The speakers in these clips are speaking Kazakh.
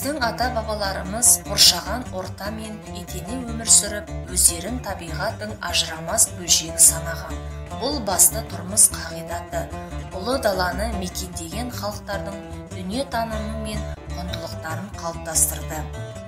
Біздің ата-бабаларымыз қоршаған ортамен етене өмір сүріп, өздерін табиғаттың ажырамас бөлшегі санаған. Бұл басты тұрмыс қағидаты. Ұлы даланы мекендеген халықтардың дүниетанымы мен құндылықтарын қалыптастырды.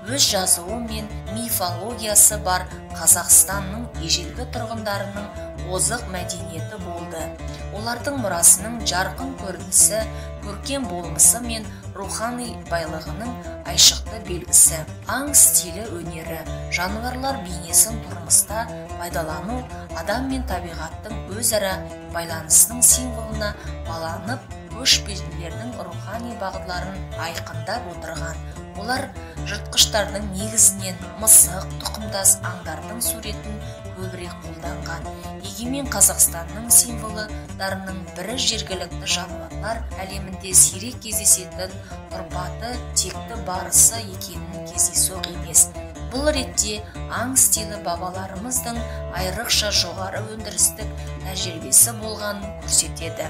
Өз жазуы мен мифологиясы бар Қазақстанның ежелгі тұрғындарының озық мәдениеті болды. Олардың мұрасының жарқын көрінісі, көркем болмысы мен рухани байлығының айшықты белгісі. Аң стилі өнері, жануарлар бейнесін тұрмыста пайдалану адам мен табиғаттың өзара байланысының символына баланып, көшпенділердің рухани бағытларын айқындап отырған. Олар жыртқыштардың негізінен мысық тұқымдас аңдардың суретін көбірек қолданған. Егемен Қазақстанның символдарының бірі жергілікті жануарлар әлемінде сирек кездесетін тұрпаты текті барысы екенін кездейсоқ емес. Бұл ретте аң стилі бабаларымыздың айрықша жоғары өндірістік тәжірибесі болғанын көрсетеді.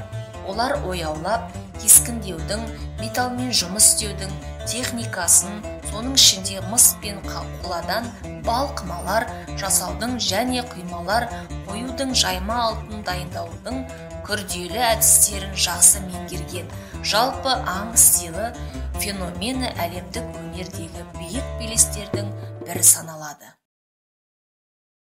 Олар ояулап, кескіндеудің, металмен жұмыс істеудің техникасын, соның ішінде мыс пен қоладан балқымалар жасаудың және құймалар қоюдың, жайма алтын дайындаудың күрделі әдістерін жақсы меңгерген. Жалпы аң стилі феномені әлемдік өнердегі биік белестердің бірі саналады.